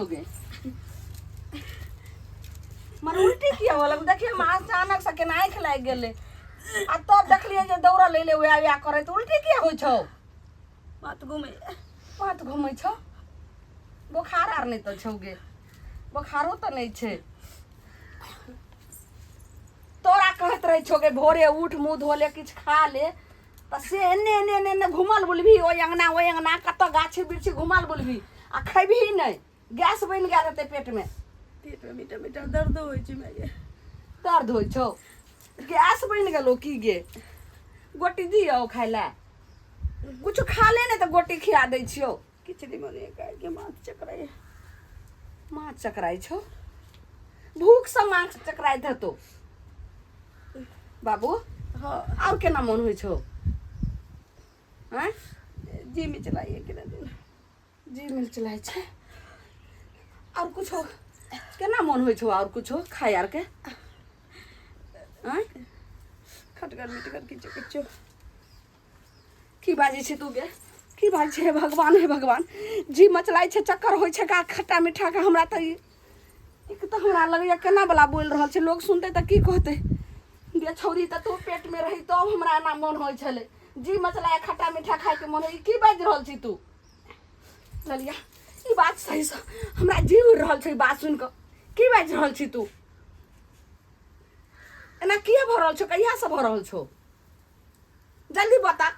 भेलो गे? मर उल्टी किया होलक? देखिए हम अचानक से केना आँखि लागि गेलै आ तब देखलियै जे दौड़ल अयलै वएह वएह करैत। उल्टी किया होइ छौ? माथ घुमै। माथ घुमै छौ? बोखार आर नहि तऽ छौ गे? बोखारो तऽ नहि छै। तोरा कहैत रहै छौ गे, भोरे उठ, मुँह धो ले, किछु खा ले, तऽ से एन्ने एन्ने एन्ने एन्ने घुमल बुलबही, ओहि अङ्गना ओहि अङ्गना कतऽ गाछी बिरछी घुमल बुलबही आ खैबही नहि, गैस बनि गेल हेतै पेटमे। पेटमे मीठा मीठा दर्द होइ छै माय। दर्द होइ छौ? गैस बनि गेलौ की गे? गोटी दियौ खाय लए? कुछ खा ले ने तऽ गोटी खिया दै छियौ। किछु नहि मने के माथ चकराइ। माथ चकराइ छौ? भूखसँ माथ चकराइत हेतौ बाबू। हाँ। आओर केना मोन होइ छौ? आँय? जी मिचलाइए केना दिन। जी मिचलाइ छै। आओर कुछो केना मोन होइ छौ? आओर कुछो खाय आरके? आँय? खटगर मिटगर किछु किछु। की बाजै छै तू गे? की बाजै छै? हे भगवान, हे भगवान! जी मचलाइ छै, चक्कर होइ छै का खट्टा मीठा के? हमरा तऽ एक तऽ हमरा लगैया केना बला बोलि रहल छै, लोग सुनतै तऽ की कहतै? गे छौरी, तऽ तू पेटमे रही तब हमरा एना मोन होइ छलै, जी मचलाय, खट्टा मीठा खायके मोन होइ। ई की बाजि रहल छी तू ललिया? ई बात सहीसँ हमरा जी उड़ि रहल छै ई बात सुनि कऽ। की बाजि रहल छी तू? एना किया भऽ रहल छौ? कहियासँ भऽ रहल छौ? जल्दी बता।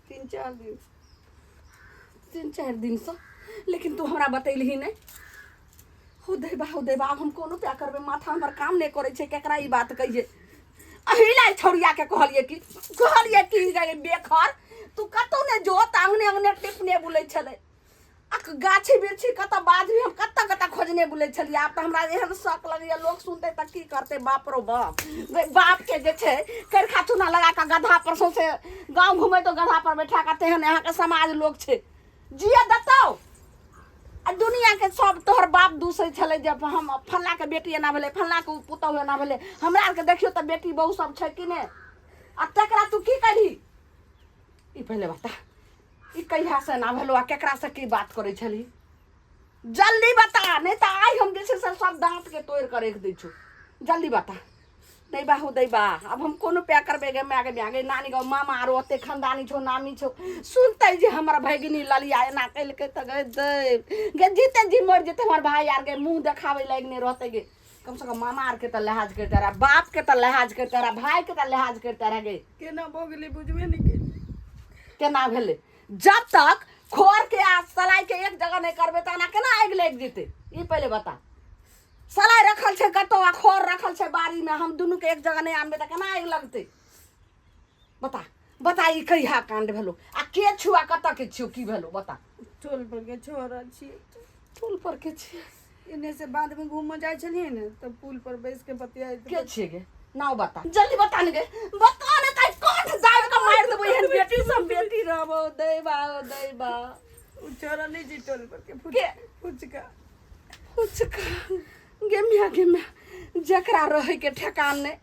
3-4 दिन। 3-4 दिनसँ? लेकिन तू हमरा बतेलही नहि। हो दैबा, हो दैबा, आब हम कोनो प्या करबै? माथा हमर काम नहि करै छै। केकरा ई बात कहिए? अही लाइ छौड़ियाके कहलियै कि कहलियै कि गे बेखर, तू कतौ नहि जो, तऽ अंगने अंगने टिपने बुलै छलै आ गाछी बिरछी कतऽ बाध भी हम कतऽ कतऽ खोजने बुलै छलियै। आब तऽ हमरा एहन शक लगैया, लोक सुनतै तऽ की करतै? बाप रो बाप, गै बापके जे छै करखा चूना लगा कऽ गधा पर सौंसे गाँव घुमै तो गधा पर बैठा कऽ, तेहन अहाँके समाज लोक छै। जिए देतौ? आ दुनियाके सब तोहर बाप दूसै छलै जे हम फल्लाके बेटी एना भेलै, फल्लाके पुतहु एना भेलै। हमरा आरके देखियौ तऽ बेटी बहु सब छै कि नहि? आ तकरा तू की करही, ई पहिले बता। ई कहियासँ एना भेलो आ केकरासँ की बात करै छलही? जल्दी बता, नहि तऽ आइ हम जे छै से सब दाँतके तोड़ि कऽ राखि दै छौ। जल्दी बता। दैबा हो दैबा, आब हम कोनो प्या करबै गे माय गे, माय गे, नानी गाँव मामा आरो ओते खानदानी छौ, नामी छौ, सुनतै जे हमर भगिनी ललिया एना केलकै तऽ गे दैब गे, जीते जी मरि जेतै हमर भाय आर गे, मुँह देखाबै लायक नहि रहतै गे। कमसँ कम मामा आरके तऽ लिहाज करिते रह, बापके तऽ लिहाज करिते रह, भायके तऽ लिहाज करिते रह गे। केना भऽ गेलै बुझबे नहि केलियै। केना भेलै? जब तक खोर के आ सलाई के एक जगह नहि करबै तऽ एना केना आगि लागि जेतै? ई पहिले बता। सलाई रखल छै कतौ आ खोर रखल छै बाड़ी में, हम दुनू के एक जगह नहि आनबै तऽ केना आगि लगतै? बता, बता, ई कहिया कांड भेलो आ के छुआ, कतऽ के छियो, की भेलो, बता। टोल पर के छोरा छियै। टोल पर के छियै? एने से बाध में घूमऽ जाइ छलियै ने तऽ पुल पर बैस के बतियाइत। के छियै गे? नाव बता, जल्दी बता ने गे, बता ने तऽ काठ दाबि कऽ मारि देबो। एहन बेटी सब बेटी रहबो। दैबा ओ दैबा। ओ छोरा नहि छै टोल पर के? के? फुचका। फुचका? गे मिया, गे मिया, जकरा रहै के ठेकान नहि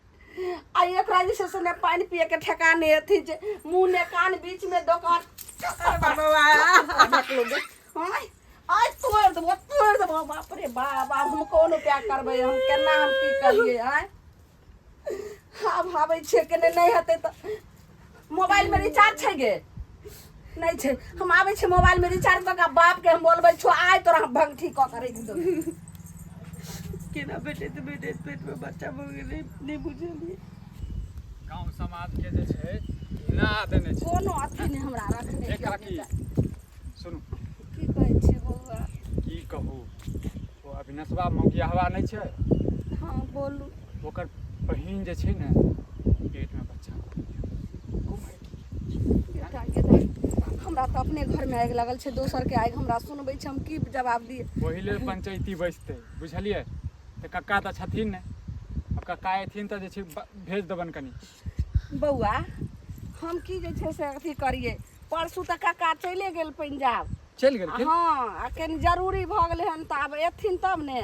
आ एकरा जे छै से ने पानि पिए के ठेकान नहि, अथी छै मुँह ने कान, बीच में दोकान। आय आय तोड़ि देबो, तोड़ि देबो। बाप रे बाप, आब हम कोन उपाय करबै? हम केना, हम की करियै? आय आब आबै छियै केने नहि हेतै तऽ मोबाइलमे रिचार्ज छै गे? नहि छै। हम आबै छियै, मोबाइलमे रिचार्ज कऽ कऽ बापके हम बोलबै छौ, आइ तोरा हम भंगठी कऽ कऽ राखि देबौ। केना भेटैत भेटैत पेटमे बच्चा भऽ गेलै नहि बुझलियै। गाँव समाजके जे छै घिना देने छै। कोनो अथी नहि हमरा रखने। हे काकी, सुनू। की कहै छी बौआ? की कहू, ओ अभिनसवा मौगियाहवा नहि छै? हँ, बोलू। ओकर बहिन जे छै ने, पेटमे बच्चा बेटा के दाइ, हमरा तऽ अपने घरमे आगि लगल छै, दोसरके आगि हमरा सुनबै छै, हम की जवाब दियै? ओहि लेल पंचायती बैसतै, बुझलियै? तऽ कक्का तऽ छथिन ने, आब कक्का एथिन तऽ जे छै भेज देबनि कनि। बौआ, हम की जे छै से अथी करियै, परसू तऽ कक्का चलिए गेल पंजाब। चलि गेलखिन? हँ, आ कनि जरूरी भऽ गेलै हन तऽ आब एथिन तब ने।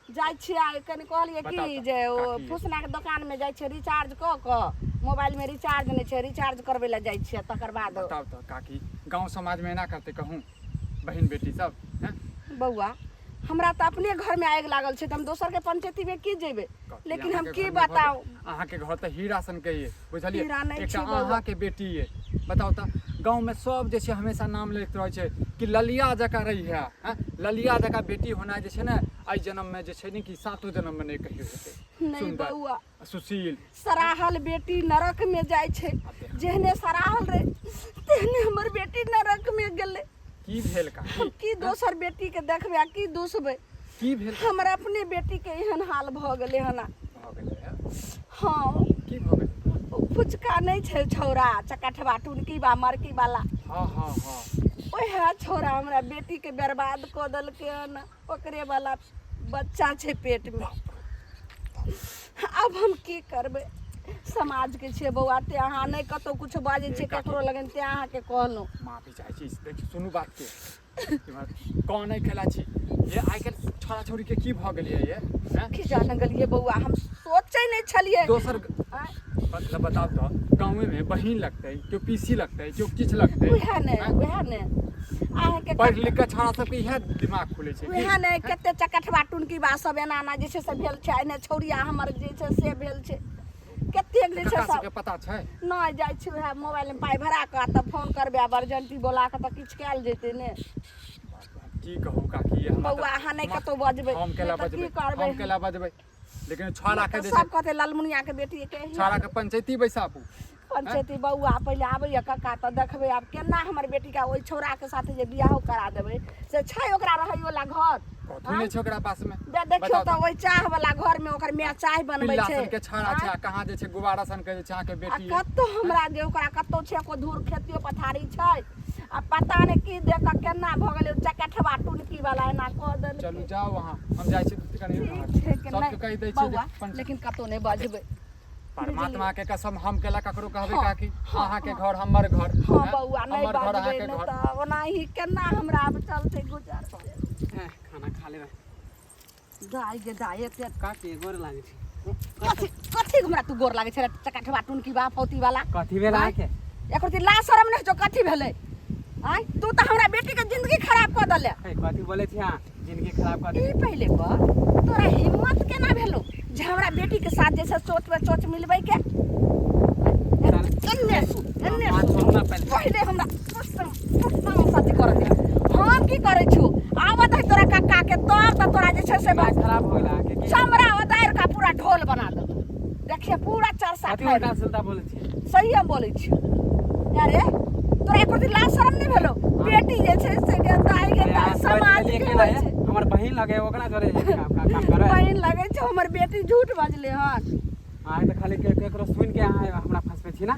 जाइ छियै आइ कनि कहलियै बताउ की तऽ, जे ओ काकी। फुसनाके दोकानमे जाइ छियै रिचार्ज कऽ कऽ, मोबाइलमे रिचार्ज नहि छै, रिचार्ज करबै लए जाइ छियै, तकर बाद। बताउ तऽ काकी, गाँव समाजमे एना करतै कहूँ बहिन बेटी सब हैं? बौआ, हमरा तऽ अपने घरमे आगि लागल छै तऽ हम दोसरके पंचायतीमे की जेबै काकी, लेकिन हम अहाँके की घरमे भऽ बताउ अहाँके घर तऽ हीरा सनके ये बुझलियै हीरा नहि एकटा छै बौआ। अहाँके बेटी ये बताउ तऽ गाँवमे सब जे छै हमेशा नाम लैत रहै छै कि ललिया जकाँ रही है आँय? ललिया जकाँ बेटी होनाइ जे छै ने एहि जन्ममे जे छै ने कि सातो जन्ममे नहि कहियो हेतै नहि सुन्दर बौआ सुशील सराहल बेटी नरक में जाइ छै जेहने सराहल रहे तेहने हमर बेटी नरक में गेलै की भेल का हम की दोसर बेटी के देखबै आ की दुसबै की भेल हमर अपने बेटी के एहन हाल भऽ गेलै हन भऽ गेलै हँ? हँ की भऽ गेलै ओ फुचका नहि छै छौड़ा चकठवा टुनकी बा मरकी वाला हँ हँ हँ ओएह छौड़ा हमरा बेटी के बर्बाद कऽ देलकै हन ओकरे वाला बच्चा छै पेट में आब हम की करबै समाजके छियै बौआ ते अहाँ नहि कतहु किछु बाजै छियै ककरो लगन ते अहाँके कहलहुँ माफी चाहै छी देखियौ सुनू बातके कौन नहि खेला छी ये आइ काल्हि छोड़ा छोड़ी के की भऽ गेलियै ये हैं? की जाने गेलियै बौआ हम सोचै नहि छलियै दोसर आँय, मतलब बताउ तऽ गाँवे में बहिन लगतै केओ पीसी लगतै केओ किछु लगतै उएह ने उएह ने अहाँके पढ़ि लिख कऽ छौड़ा सबके इएह दिमाग खुलै छै की? उएह ने कते चकठवा टुनकी बा सब एना एना जे छै से भेल छै एने छौड़िया हमर जे छै से भेल छै कतेक जे छै कक्का सब सबके पता छै नहि जाइ छी उएह मोबाइलमे पाइ भरा कऽ तब फोन करबै आ बरजंटी बोला कऽ तऽ किछु कयल जेतै ने की कहू काकी हमरा बौआ अहाँ नहि कतहु बजबै हम केला नहि तऽ बजबै की करबै हम केला बजबै लेकिन छौड़ा के तऽ जे छै सब कहतै ललमुनिया के बेटी के छौड़ा के पंचायती बैसाबू पंचायती बौआ पहिले आबैया कक्का तऽ देखबै आब केना हमर बेटीके ओहि छौड़ाके साथे जे बियाहो करा देबै से छै ओकरा रहैवला घर कथू नहि छै ओकरा पास में बे देखियौ बताउ तऽ ओहि चाह वाला घर में ओकर माय चाय बनबै पिल्ला छै सन के छौड़ा छै आ कहाँ जे छै गुब्बारा सन के जे छै अहाँके आ बेटी कतौ हमरा जे ओकरा कतौ छै एको धूर खेतियो पथारी छै आ पता नहि की देख कऽ केना भऽ गेलै ओ चकठवा टुनकी वाला एना कऽ देलकै चलू जाउ अहाँ हम जाइ छी कनि ठीक छै कि सबके नहि कहि दै छियै जे बौआ पंच- लेकिन कतौ नहि बजबै परमात्मा के कसम हम केला ककरो कहबै हाँ, काकी हाँ, अहाँ के घर हमर घर हाँ हैं? बौआ नहि हमर घर बजबै अहाँ के नहि घर तऽ ओनाही केना हमरा आब चलतै गुजर हैं, खाना खा लेबै दाइ गे दाइ एते काकी गोर लागै छी कथी कथी हमरा तू गोर लागै छै चकाठवा टुनकी बा फौती वाला कथी भेल अहाँके एकर ती ला शरम नहि छौ कथी भेलै आँय तू तऽ हमरा बेटी के जिंदगी खराब कऽ देले हे कथी बोलै छी अहाँ जिंदगी खराब कऽ ई देले पहिले कह तोरा हिम्मत केना भेलो जे हमरा बेटी के साथ जैसे सोच पे सोच मिलबै के एन्ने सुन एन्ने बात सुन सुनू ना पहिले पहिले हमरा सच कर दे हम की करै छु आबत है तोरा कक्का के तब तऽ तोरा जे छै से दिमाग खराब हो गेल अहाँके की चमड़ा उतारि कऽ पूरा ढोल बना देबो देखिए पूरा चरसा कथी फाड़ि उल्टा सुल्टा बोलै छी सही हम बोलै छियौ अरे तोरा एको दिन लाज शरम नहि भेलो बेटी जे छै से गे दाइ गे दाइ समाज के होइ छै हमर बहिन लगे ओकरा जोरे काम काम करबै बहिन लगै छै हमर बेटी झूठ बजले हन अहाँ तऽ खाली केकरो सुनि के अहाँ हमरा फंसबै छी ना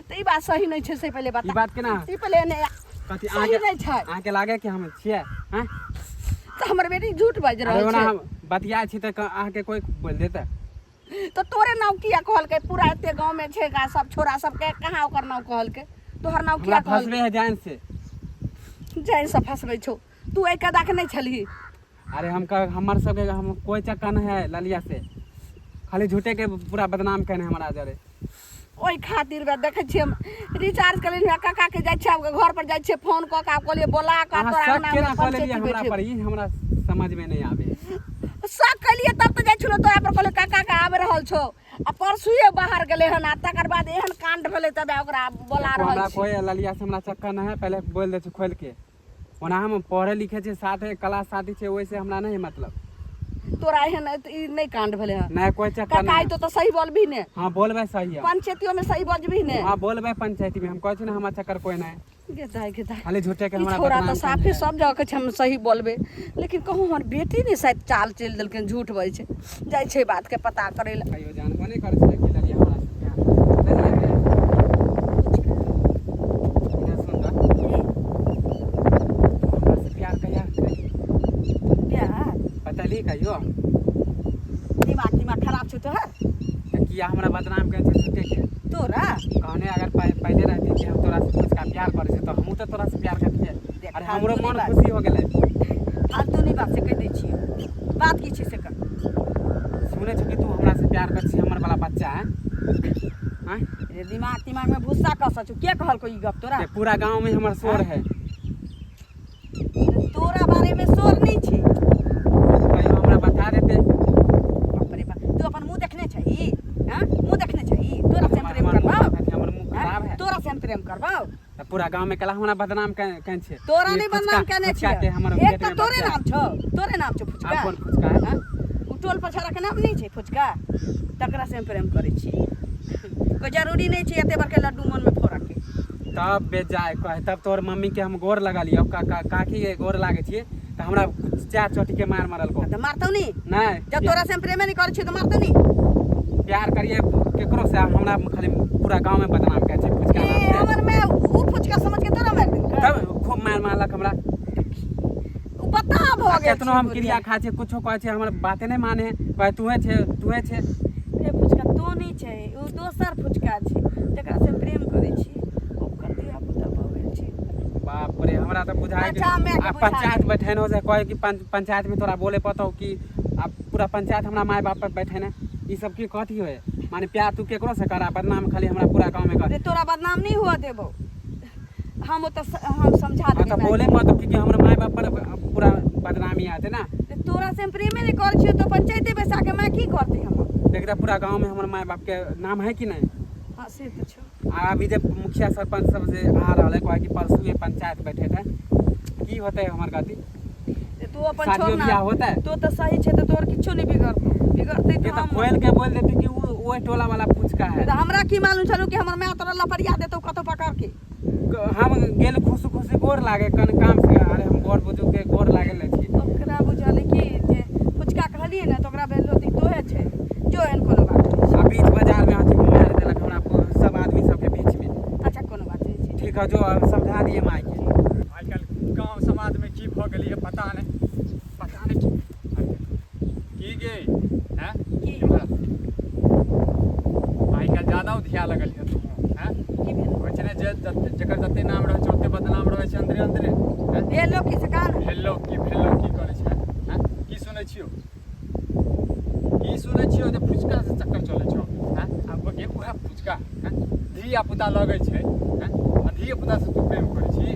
तऽ ई बात सही नहि छै से पहिले बता ई बात केना ई पहिले नहि कथी सही अहाँके नहि छै अहाँके लागे कि हम छियै हैं तऽ हमर बेटी झूठ बाजि अरे रहल ओना छै हम बतियाइ छी तऽ अहाँके कोइ बोल देतै तऽ तोरे नाम किया कहलकै पूरा एते गाँव में छै गा सब छोरा सबके कहाँ ओकर नाम कहलकै तोहर नाम हमरा किया कहलकै फंसबे है जान से जानि से फंसबै छौ तू एहि कदा के नहि छलही अरे हम कह हमर सबके हम कोई चक्कर नहीं है ललिया से खाली झूठे के पूरा बदनाम केने हमरा जरे ओहि खातिर बे देखै छियै हम रिचार्ज कऽ लेलियै काका के जाइ छियै आब घर पर जाइ छियै फोन कऽ कऽ आब कहलियै बोला कऽ अहाँ तोरा शक अंगना केना मे कऽ लेलियै पंचायती हमरा बैठेबै पर ई हमरा समझ में नहीं आवे शक केलियै तब तऽ जाइ छलहुँ तोरा पर कहलियै काका के आबि रहल छौ आ परसुए बाहर गेलै हन आ तकर बाद एहन कांड भेलै तब ओकरा बोला देखो, रहल हमरा छी कोई ललिया से हमरा चक्कर नहीं है पहले बोल दे छी खोल के ओना हम पढ़े लिखे छी साथ क्लास साथी छै ओहिसे हमरा नहीं मतलब तोरा एहन ई नहि कांड भेलै हन नहीं कोई चक्कर काका नहीं तो तऽ सही बोलबी ने हाँ बोलबै सही है पंचायतियो में सही बजबी ने हाँ बोलबै पंचायती में हम कहै छी ना हमरा चक्कर कोई नहीं गे दाइ गे दाइ खाली झूठे के ई हमरा छोरा बदनाम तऽ केने साफे है। सब जगह कहै छै हम सही बोलबै लेकिन कहूँ हमर बेटी ने शायद चाल चलि देलखिन झूठ बजै छै जाइ छै बातके पता करै लए कहियो जानबो नहि करै छलै कि ललिया हमरा से प्यार ललिया गे इधर सुन तऽ हमरा से प्यार कहिया करी प्यार बतैली कहियो दिमाग दिमाग खराब छौ तोहर तऽ किया हमरा बदनाम करै छै झूठे के तोरा कहने अगर पहिले रहती कि हम तोरा से पूछ के प्यार करै छी तऽ हमहूँ तऽ तोरा से प्यार करतियै देख, अरे हमरो फालतू मन बात। खुशी हो गेलै फालतू नहीं बात से कहि दै छियै बात की छै से कर सुनै छी कि तू हमरा से प्यार करै छी हमर वाला बच्चा है आँय? रे दिमाग तिमाग में भूसा कस छौ के कहलको ई गप तोरा के पूरा गांव में हमर शोर है तोरा बारे में शोर नहीं छै समझा देते। बाप रे बाप, तू अपन मुंह देखने छही? हाँ, मुंह देखने छही? तोरा से हम हमर प्रेम हमर मुँह करबाओ? देखै, हमर मुँह हाँ? खराब है? तोरा से हम प्रेम करबाओ? तऽ पूरा गाँव में कला हमरा बदनाम केने छै। तोरा ई नहीं फुचका- बदनाम केने फुचका छियै। के हमर एक पेट तऽ में तोरे बच्चा। नाम छौ, तोरे नाम छौ फुचका। आब कोन फुचका है? हाँ? उ टोल पर छोरा के नाम नहीं छै फुचका, तकरा से हम प्रेम करै छी। कोई जरूरी नहीं छै एते बड़के लड्डू मन में फोड़ऽ के। तब बेजाय कहे, तब तोहर मम्मी के हम गोर लगलियौ, का काकी के गोर लागै छियै तऽ हमरा चार चोटी के मार मारलको। तऽ मारतौ नी। नहि। जब तोरा से हम प्रेमे नहीं करै छियै तऽ मारतौ नी। प्यार करिए केकरो से, हमरा खाली पूरा गाँव में बदनाम करै छै फुचका ए नाम से। हमर मैं उ फुचका समझ के तोरा मारि देलकै? तब खूब मार मारलक हमरा। उ बता भऽ गेल केतनो छै हम बुढ़िया। क्रिया खाइ छियै, कुछो कहै छियै, हमर बाते नहि माने है, कहै तूहे छै, तूहे छै। रे फुचका तो नहीं छै, उ दोसर फुचका छै जकरा से हम प्रेम करै छी, ओकर धिया पुता भऽ गेल छै। बाप रे, हमरा तऽ बुझाइ अच्छा, मायके आ बुझा पंचायत बैठेनो से कहै कि पंचायत में तोरा बोले पतौ कि आ पूरा पंचायत हमरा माय बाप पर बैठेने, ई सब की कथी होय? माने प्यार तू केकरो से करा, बदनाम खाली हमरा पूरा गाँव में कर। रे तोरा बदनाम नहीं हुआ देबो हम, ओतऽ हम समझा हाँ देबै तऽ मायके। बोले पतौ कि हमर माय बाप पर पूरा बदनामी आते ना। रे तोरा से हम प्रेमे नहीं करै छियै तऽ पंचायते बैसा के माय की करतै हमर? देखता पूरा गाँव में हमर माय बाप के नाम है कि नहीं? हाँ, से तऽ छौ। आ अभी जे मुखिया सरपंच सब जे आ रहल है, कहै कि परसू ये पंचायत बैठे थे, की होतै हमर गति? रे तू अपन शादियो छोड़ ना। बियाह होतै? तो तऽ सही छै, तऽ तोहर किछो नहीं बिगड़तौ, बिगड़तै के तऽ तऽ हम खोल के बोल देते कि उ ओहि टोला वाला फुचका है। तऽ हमरा की मालूम छलौ कि हमर माय तोरा लपरिया देतौ कतौ पकड़ के। हम गेल खुशी खुशी गोर लागे कन काम से, अरे हम गोर बुजुर्ग के गोर लागे ले छी। ओकरा बुझल कि जे फुचका कहलियै ने तऽ ओकरा भेल होतै तोहे छै, जो एहन कोनो बात नहि छै। आ बीच बाजार में अथी मारि देलक हमरा सब आदमी सबके बीच में। अच्छा, कोनो बात नहि छै। ठीक है, जो अब समझा दिए माय के। आइकाल्हि गाँव समाजमे की भऽ गेलैए पता नहि, पता नहि की की गे हैं। की? इम्हर आइकाल्हि ज्यादा धिया लगल है तू हैं। की भेल? होइ छै ने जे जकर जते नाम रहै छै ओते बदनाम रहै छै अन्दरे अन्दरे हैं। भेलो की से कहा ने। भेलो की, भेलो की करै छै हैं? की सुनै छियौ, की सुनै छियौ जे फुचका से चक्कर चलै छौ हैं? आ गे उएह फुचका हैं धिया पुता लगै छै हैं, आ धिया पुता से तू प्रेम करै छी?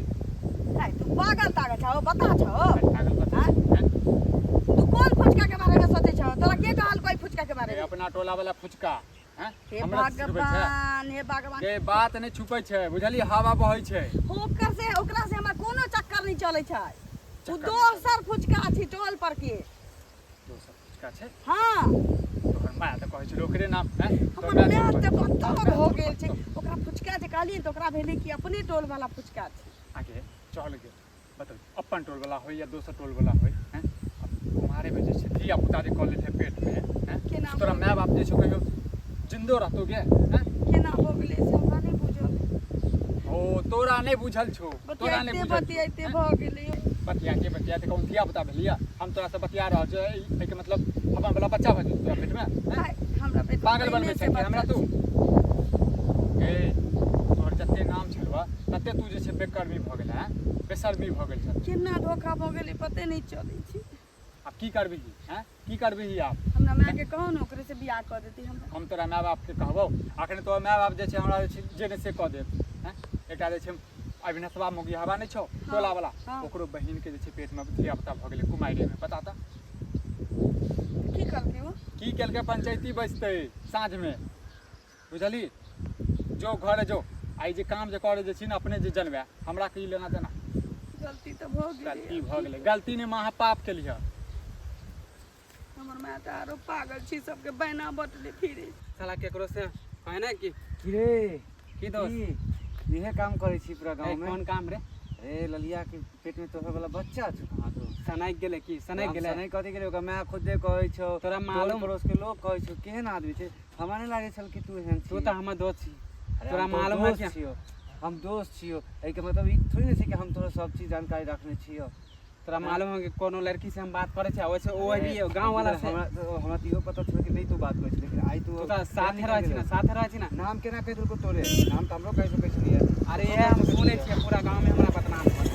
है, तू पागल तागल छौ, बता छौ? पागल बता हैं? तू कोन फुचका के बारे में सोचै छौ? तोरा के कहल कोई फुचका के बारे ए में? अपना टोला वाला फुचका हैं। हे हमरा से छुपै छै? भगवान, हे भगवान। गे बात नहि छुपै छै, बुझलियै? हवा बहै छै। ओकर से ओकरा से हमरा कोनो चक्कर नहीं चलै छै। उ चक्कर नहि। दोसर फुचका छै टोल पर के। दोसर फुचका छै? हाँ। तोहर माय तऽ कहै छै ओकरे नाम हैं। हमर तोहर माय से तऽ कहै छै। बतब हो गेल छै। ओकरा फुचका जे कहलियै तऽ ओकरा भेलै कि अपने टोल वाला फुचका छै। आगे चल गे, बताउ अपन टोल वाला होय या दोसर टोल वाला होय हैं, अब कुमारे में जे छै धिया पुता जे कऽ लेते पेट में हैं, केना तोरा माय बाप जे छौ कहियो जिन्दो रहतो गे हैं? केना भऽ गेलै से हमरा नहि बुझल। ओ तोरा नहि बुझल छौ, तोरा नहि बतियाइते बुझल छौ, बतियाइते हैं? भऽ गेलै। बतियाते बतियाते कहूँ धिया पुता भेलिया? हम तोरा से बतिया रहल छियौ, एहिके मतलब अपन वाला बच्चा भऽ जेतौ तोरा पेट में हैं? हाय, हमरा पेट में पागल बनबै पहिने छै से कि हमरा बच्चा तू छै। गे तोहर जते नाम छलौ तते तू जे छै बेकर्मी भऽ गेल हैं, बेशर्मी भऽ गेल छल। केना धोखा भऽ गेलै पते नहि चलै छै। आब की करबिही हैं, की करबिही आब? हमरा मायके कहू ने, ओकरे से बियाह कऽ देती हमरा। हम तोरा माय बापके कहबौ? अखन तोरा माय बाप जे छै हमरा जे छै जे नहि से कऽ देत हैं। एकटा जे छै अभिनसबा मोगियाबा नहि छौ टोला वाला? हाँ। ओकरो बहिन के जे छै पेट में धिया पुता भऽ गेलै कुमारिये में, पता तऽ। की कहलकै ओ? की केलकै, पंचायती बैसतै साँझ में, बुझलही? जो घरे जो, आ ई जे काम जे करै जे छी ने अपने जे जनबै, हमरा की लेना देना। गलती तऽ भऽ गेलै। गलती भऽ गेलै, गलती नहि महा पाप केलिह। हमर माय तऽ आरो पागल छी, सबके बैना बटले फिरे। साला केकरो से कहे ना कि की रे? की दोस्त? की इहे काम करै छी पूरा ए, गाँव में? कोन काम रे? अरे ललिया के पेट में तोहर वाला बच्चा छौ कहाँ तो। सनाइक गेलै की? सनाइक गेलै? नहीं कथी गेलै, ओकर माय खुदे कहै छौ। तोरा टोल मालूम- पड़ोस के लोग कहै छौ, केहन आदमी छै। हमरा नहि लागै छल कि तू एहन तू छी। तऽ हमर दोस्त छी। अरे तोरा हम तोहर मालूम है दोस्त कि छियौ, हम दोस्त छियौ, एहिके मतलब ई थोड़ी ने छै कि हम तोरा सब चीज जानकारी रखने छियौ। तोरा मालूम है कि कोनो लड़की से हम बात करै छियै वैसे ओ भी गाँव वाला से? हमरा तऽ इहो पता छल कि नहि तू बात करै छी, लेकिन आइ तू तू तऽ साथे रहै छी ने, साथे रहै छी ने। नाम केना कहि देलकौ तोरे नाम? तऽ हमरो कहि सकै छलियै। अरे इएह हम सुनै छियै, पूरा गाँवमे हमरा बदनाम करै।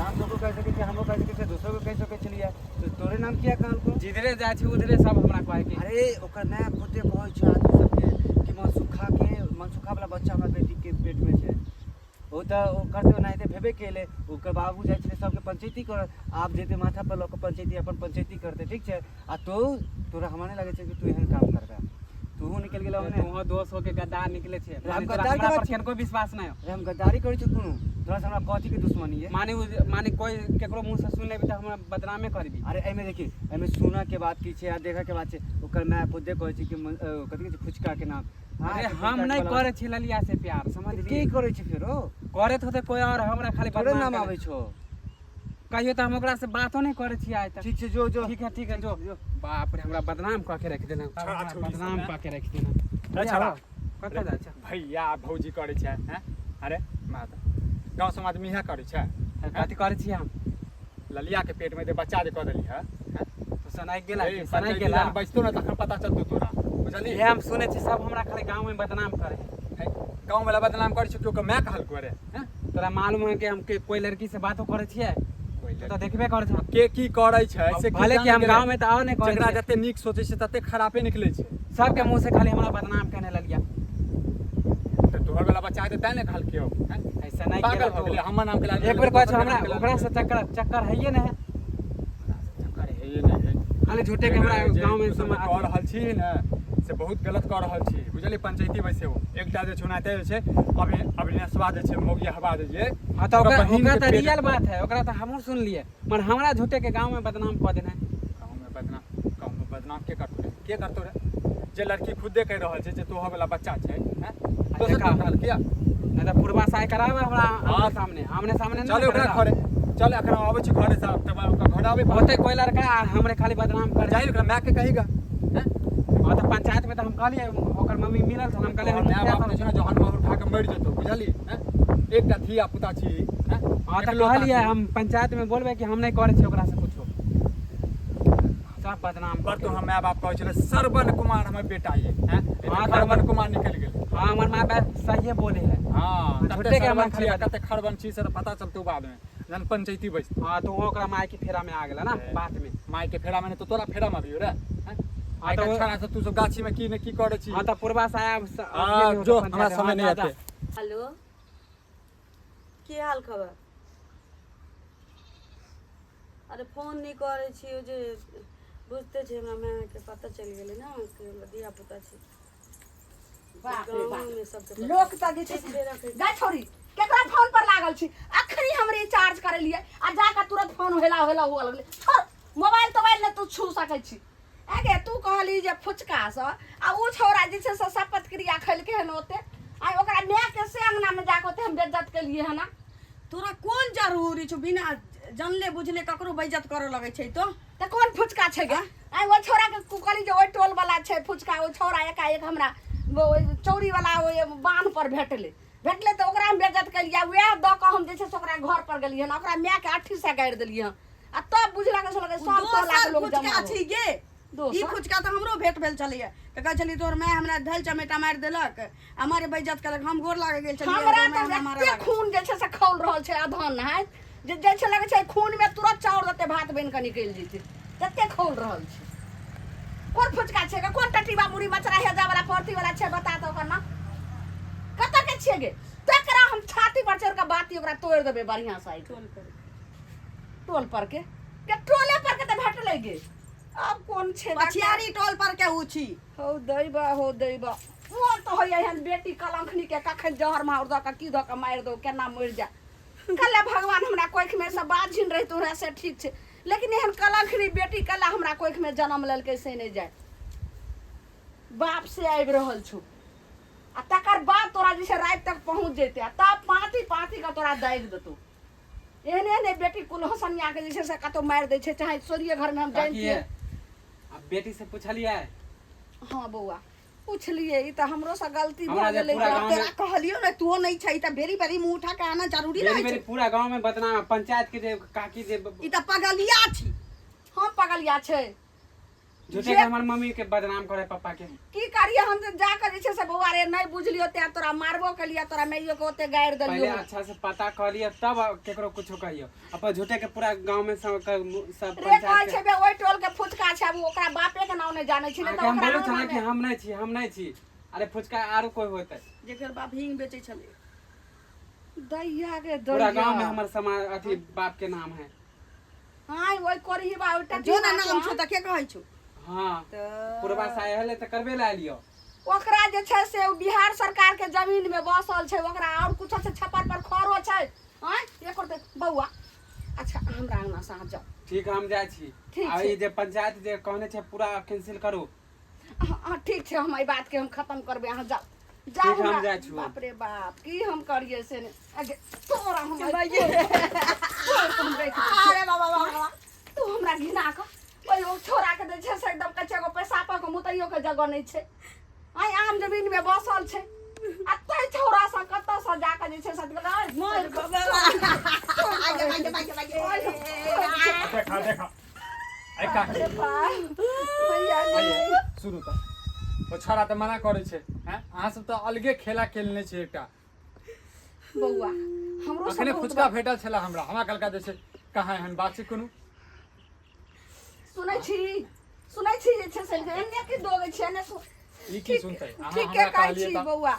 नाम तो कहि सकै छियै, हमरो कहि सकै छियै, दोसरो के कहि सकै छलियै, तऽ तोरे नाम किया कहलकौ? जिधरे जाइ छी उधरे सब हमरा कहै कि अरे ओकर माय खुदे कहै छै आदमी सबके कि मनसुखा के मनसुखा वाला बच्चा हमरा बेटी के पेट में छै। बहुत तऽ ओकर तऽ ओनाहिते भेबे केलै। ओकर बाबू जाइ छलै सबके पंचैती करऽ, आब जेतै माथा पर लऽ कऽ पंचैती, अपन पंचैती करतै, ठीक छै। आ तू तोरा हमरा नहि लगै छै कि तू एहन काम करबै, तूहू निकलि गेलऽ ओहने। तोहर दोस्त होके गद्दार निकले छे। हम माने तोरा गद्दार के हमरा बात पर छी। केनको विश्वास नहीं हो। रे हम गद्दारी करै छी कोनो? तोरा से हमरा कथी के दुश्मनी है? माने माने कोई केकरो मुंह से सुन लेबी तऽ हमरा बदनामे करबी। अरे एहिमे देखी, एहिमे सुनऽ के बात की छै आ देखऽ के बात छै। ओकर माय खुदे कहै छै कि कथी कहै छै फुचका के नाम। हाँ, अरे तऽ हम फुचका के नहीं बला- करे छी ललिया से प्यार, समझ के करै छै फेरो? करैत होते कोई और, हमरा खाली तोरे बदनाम नाम करे। आबै छौ। कहियो तऽ हम ओकरा से बातो नहीं करे छी आइ तक। ठीक छै, जो जो। ठीक है, ठीक है, जो। बाप रे, हमरा बदनाम कऽ के रख देना, छोड़ा छोड़ी बदनाम सब, कऽ के रख देना। ए छोड़ा। कतऽ जाइ छै? भैया भौजी करै छै हैं? अरे माता, गाँव समाज में इएह करै छै। कथी करै छी हम? ललिया के पेट में जे बच्चा जे कऽ देली है, हैं? तो सनाइ गेला ए, कि सनाइ पंचायती गेला? जहन बैसतो ने तखन पता चलतो तोरा, बुझलही? इएह हम सुनै छी, सब हमरा खाली गाँव में बदनाम करे। है, गाँव वाला बदनाम करै छै केओ के माय कहलको रे, हैं? तोरा मालूम है कि हम के कोई लड़की से बातो करै छियै? कोई तू तऽ लड़की- देखबे करै छौ। के की करै छै से की भले कि जानै हम गेलै। गाँव में तऽ आओर नहि करै जकरा छियै। जते नीक सोचै छै तते खरापे निकलै छै। सबके मुँह से खाली हमरा बदनाम केने ललिया। तऽ तोहर वाला बच्चा हेतै तैं ने कहलकै, हैं? ऐसा नहि पागल केला भऽ तू। गेलै, हमर नाम के लाल। एक बेर कहै छौ हमरा ओकरा से चक्कर चक्कर हैये नहि है। चक्कर हेये नहि है। खाली झूठे के हमरा जे गाँव में तू सब कऽ रहल छी ने से बहुत गलत कऽ रहल छी, बुझलियै? पंचायती वैसे ओ एकटा जे छुनाते जे छै अभि अभिनेशवा जे छै मोगिया हवा जे छै। हाँ तऽ ओकर ओकरा बहिन ओकरा के तऽ पेट- रियल बात है, ओकरा तऽ हमहूँ सुनलियै, मगर हमरा झूठे के गाँव में बदनाम कऽ देने। गाँव में बदनाम, गाँव में बदनाम के करतो रे, के करतो रे? जे लड़की खुदे कहि रहल छै जे तोहर वाला बच्चा छै, हैं? दोसर देखा। के कहल किया? नहि तऽ पूर्वा साय कराबै हमरा आमने हाँ। सामने, आमने सामने चल ओकरा घरे चल, एखन हम आबै छी घरे से, तब ओकरा घर आबै। होते कोई लड़का आ हमरे खाली बदनाम करे। जाहि ओकरा माय के कहीगा, हैं? हाँ तऽ पंचायत में तऽ हम कहलियै, ओकर मम्मी मिलल छल, हम कहलियै तोहर हम माय मुखिया बाप जे छै ने जहन माहुर खा के मरि जेतौ, बुझलही? हैं? एकटा धिया पुता छी, हैं? हाँ तऽ एकलौता कहलियै छी। हम पंचायत में बोलबै कि हम नहि करै छियै ओकरा से कुछो, सब बदनाम पर कऽ तो के। हम माय बाप कहै छलै श्रवण कुमार हमर बेटा ये, हैं? हाँ, तऽ श्रवण कुमार निकलि गेलै। हाँ, हमर माय बाप सहिए बोले है। हाँ, कते झूठे के हमरा श्रवण छी आ खाली कते खरबन छी से तऽ पता चलतौ बाद में जहन पंचायती बैसतौ। हाँ तऽ ओकरा माय के फेरा में आ गेला ना बात में। माय के फेरा में नहि तऽ तोरा फेरा में अबियौ रे, हैं? हाँ, आइ तऽ काल्हि छोड़ा सब तू सब गाछी में की ने की करै छी। हाँ तऽ पूर्वा से आया हाँ, जो हमरा समय नहि हेतै। हेलो। की हाल खबर? अरे फोन नहि करै छी जे बुझते छै, हमरा मायके पता चलि गेलै ने कि हमरा धिया पुता छै। बाप रे बाप। गाँवमे सबके पता। लोक तऽ जे छै ठीक छै, रखै छी। गै छौरी, केकरा फोन पर लागल छी? अखनी हम रिचार्ज करेलियै आ जाके तुरंत फोन हेला हेला हुआ लगलै। छोड़, मोबाइल तोबाइल नहि तू छू सकै छी। आगे तू कहली जे फुचका सँ आ उ छौड़ा जे छै से शपथ क्रिया खेलकै हन ओते, आ ओकरा माय के से अंगना में जाके ओते हम बेज्जत केलियै हन। तोरा कोन जरूरी छौ बिना जानले बुझले ककरो बेइज्जत करऽ लगै छै तो? तऽ कोन फुचका छै गे? आइ ओहि छौड़ा के कहली जे ओहि टोल वाला छै फुचका, ओ छौड़ा एकाएक हमरा ओहि चौरी वाला ओहि बान्ह पर भेटलै, भेटलै तऽ ओकरा हम बेज्जत केलियै। वएह दऽ कऽ हम जे छै से ओकरा घर पर गेलियै हन, ओकरा माय के अट्ठी से गाड़ि देलियै हन आ तब बुझलक से लगै सब टोला के दोसर लोक फुचका जमा हो। छी गे। दोसर? ई फुचका तऽ हमरो भेंट भेल छलैया तऽ कहै छली तोहर माय हमरा धैल चमेटा मारि देलक, हमारे बेइज्जत केलक, हम गोर लागऽ गेल छलियै। हमरा तोहर माय तऽ हमरा मारऽ एते लागल। खून जे छै से खौल रहल छै अधन नहाइत जे जे छै लगै छै खून में तुरंत चाउर देतै भात बनि कऽ निकलि जेतै, तते खौल रहल छै। कोन फुचका छै गे? कोन टटीबा मुड़ी मचरा हेजा वाला परती वाला छै? बता तऽ ओकर नाम कतऽ के छियै गे? तकरा हम छाती पर चढ़ि कऽ बाती ओकरा तोड़ि देबै बढ़िआँ से आइ। टोल पर। टोल पर के के टोले पर के तऽ भेटलै गे, आब कोन छै? पछियारी टोल पर के उ छी। हौ दैबा, हो दैबा, मोन तऽ होइए एहन बेटी कलंखनी के कखन जहर माहुर दऽ कऽ की दऽ कऽ मारि दौ, केना मरि जाय। कल्ले भगवान हमरा कोखिमे से बाझिन रहितौ रहे से ठीक छै, लेकिन एहन कलंखनी बेटी कल्ला हमरा कोखिमे जन्म लेलकै से नहि जाय। बाप से आबि रहल छौ आ तकर बाद तोरा जे छै राति तक पहुँच जेतै आ तब पाँति पाँति कऽ तोरा दागि देतौ। एहने एहने बेटी कुलहसनिया के जे छै से कतौ मारि दै छै, चाहे चोरिये घरमे हम काकी जानितियै। अब बेटी से पूछलियै? हँ बौआ, पूछलियै, ई तऽ हमरो से गलती हमरा भऽ जे गेलै। पूरा जे गाँव में- तोरा कहलियौ ने, तू नहि छै तऽ बेरी बेरी मुँह उठा के आना जरूरी बेरी रहै बेरी छै। पूरा गांव में बदनाम पंचायत के जे काकी जे ई तऽ पगलिया छी। हम पगलिया छै? झूठे जे- के हमर मम्मी के बदनाम करे, पापा के। की करिए हम जे जाके जे छै से बौआ रे नहि बुझलियो तें तोरा मारबो केलियै, तोरा माइयो के ओते गारि पहले देलियो। अच्छा से पता कर लियो तब केकरो कुछो कहियो। अपन झूठे के पूरा गांव में सब सब रे कहै पंचायत छै के बे ओहि टोल के फुचका छै, आब ओकरा बापे के नाम नहि जानै छी, नहि तऽ अहाँके हम ओकरा बोलै छलै कि अंगना मे- हम नहि छी, हम नहि छी। अरे फुचका आरो कोई होतै जेकर बाप हींग बेचै छलै। दैया के पूरा दैया गांव में हमर समाज अथी बाप के नाम है। आय ओइ करही बा ओइ जो ना नाम छौ तऽ के कहै छौ? हाँ तऽ पूर्वा से आयल तऽ करबे ला लियो। ओकरा जे छै से ओ बिहार सरकार के जमीन में बसल छै, ओकरा और कुछो छै, छप्पर पर खरो छै। आँय एकर तऽ बौआ अच्छा हमरा अंगना से अहाँ जाउ। ठीक है, हम जाइ छी। ठीक आ छै। ई जे पंचायत जे कहने छै पूरा कैंसिल करू। हाँ ठीक छै, हम एहि बात के हम खत्म करबै, अहाँ जाउ जाउ। ठीक, हम हमरा जाइ छी। बाप रे बाप, की हम करियै से नहि। आगे तोरा हम अरे बाबा बाबा, तू हमरा घिना कऽ ओहि ओ छोरा के दै छै से एकदम कच्चे एगो पैसा पा कऽ मुतैयो के जगह नहि छै। आइ आम जमीन में बसल छै आ तै छौड़ा से कतऽ से जाके जे छै से मार बाबा, आगे आगे आगे आगे। देखा देखा आइ काकी। भैया सुनू तऽ, ओ छौड़ा तऽ मना करै छै हैं, अहाँ सब तऽ अलगे खेला खेलने छै एकटा। बौआ हमरो अखने फुचका भेटल छलै हमरा, हमरा कहलका जे छै कहाँ एहन बात छै कोनो। सुनै छी, सुनै छी जे छै से एन्ने की दोगै छी एन्ने ई की सुनतै? अहाँ ठीके हमरा कहै कहलियै छी तऽ बौआ,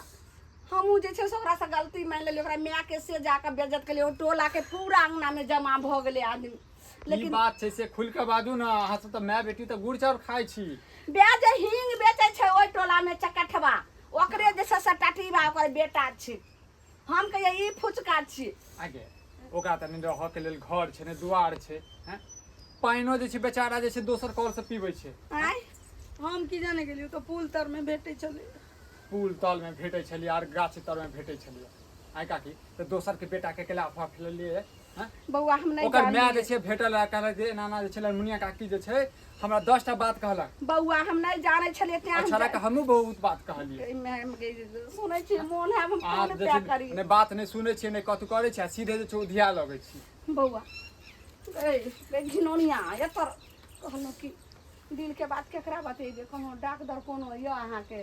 हमहूँ जे छै से ओकरासँ गलती मानि लेलियै, ओकरा मायके से जाकऽ बेज्जत केलियै, ओ टोलाके पूरा अङ्गनामे जमा भऽ गेलै आदमी। की लेकिन बात छै से खुलि कऽ बाजू ने, अहाँ सब तऽ माय बेटी तऽ गुड़ चाउर खाइ छी। बे जे हींग बेचै छै ओहि टोलामे चकठबा, ओकरे जे छै से टटीबा ओकर बेटा छी। हम कहियै ई फुचका छी। आगे ओकरा तऽ नहि रहऽके लेल घर छै, नहि दुआर छै, हैं, पानिओ जे छै बेचारा जे छै दोसर कल से पीबै छै। आँय हम की जाने गेलियै, तऽ पुल तर मे भेटै छलै। पुल तलमे भेटै छलियै आर गाछ तरमे भेटै छलियै। आइ काकी, तऽ दोसरके बेटाके केला अफवाह फैलेलियै हैं? बौआ हम नहि ओकर माय जे जानलियै। छै भेटल रहए, कहलक जे एना एना जे छै मुनिया काकी जे छै हमरा 10टा बात कहलक। बौआ हम नहि जानै छलियै तें हम छौड़ा के हमहूँ बहुत बात कहलियै। सुनै छी मोन है हम अहाँ कोन जे प्या छै करी। नहि बात नहि सुनै छियै, नहि कथु करै छियै, आ सीधे जे छै उधिया लगै छी। बौआ ए घिनौनिया एतर कहलहुँ कि दिल के बात केकरा बतेबै? कोनो डाकदर कोनो यऽ अहाँके?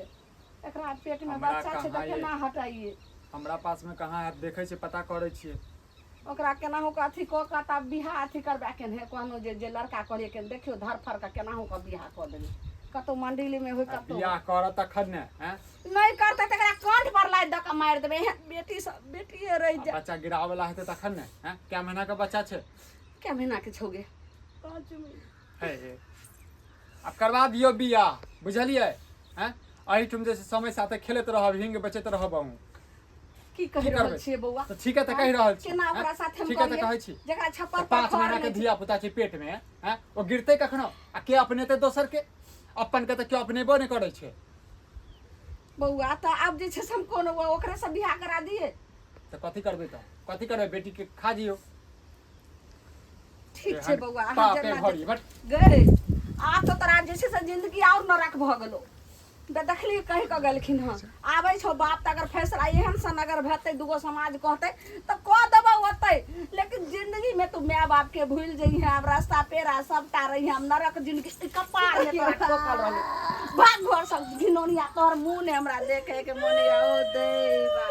एकरा पेट में हमरा बच्चा छै तऽ कहाँ ये? केना हटाइए? हमरा पास में कहाँ है, देखै छियै, पता करै छियै। ओकरा केनाहु कऽ अथी कऽ कऽ तब बियाह अथी करबा के ने कहलहुँ जे जे लड़का कहलियै के देखियौ धरफड़ कऽ केनाहु कऽ बियाह कऽ देबै, कतहु मंडली में होय आ कतहु। बियाह करत तखन ने हैं? नहि करतै तऽ एकरा कंठ पर लादि दऽ कऽ मारि देबै, एहन बेटी सब बेटिए रहि आ जाय। बच्चा गिरावला हेतै तखन ने हैं? कै महीना के बच्चा छै? कै महीना के छौगे? 5 महीना। हे हे, आब करवा दियौ बियाह, बुझलियै हैं? एहिठाम जे छै समय साथे खेलैत रहब, हिंग बेचैत रहब अहूँ। की कहि की रहल करबै? छियै बौआ? तऽ ठीके तऽ कहि रहल छी। केना हैं? ओकरा साथे हम ठीके तऽ करियै? कहै छी। जकरा छप्पर पर 5 खर महीना के नहि छै। धिया पुता छै पेट में हैं, ओ गिरतै कखनो? आ के अपनेतै दोसर के? अपन के तऽ केओ अपनेबो नहि करै छै। बौआ तऽ आब जे छै से हम कोनो ओकरे से बियाह करा दियै? तऽ कथी करबै? तऽ कथी करबै? बेटी के खा जियौ। ठीक छै बौआ, अहाँ पापे जेना भरी बट गए आब तऽ तोरा जे छै से जिंदगी और नरक भऽ गेलो। देखली कहि कऽ गेलखिन हँ, आबै छौ बाप तऽ अगर फैसला एहन सन अगर हेतै, दूगो समाज कहतै तऽ कऽ देबौ ओतै, लेकिन जिंदगी में तू माय बाप के भूलि जइहे। आब रास्ता पेड़ा सबटा रही हम नरक जिंदगी ई कपार में तोरा ठोकल रहलै। भाग घर सब घिनौनिया, तोहर मुँह ने हमरा देखे के मोन होइया। ओ दैबा।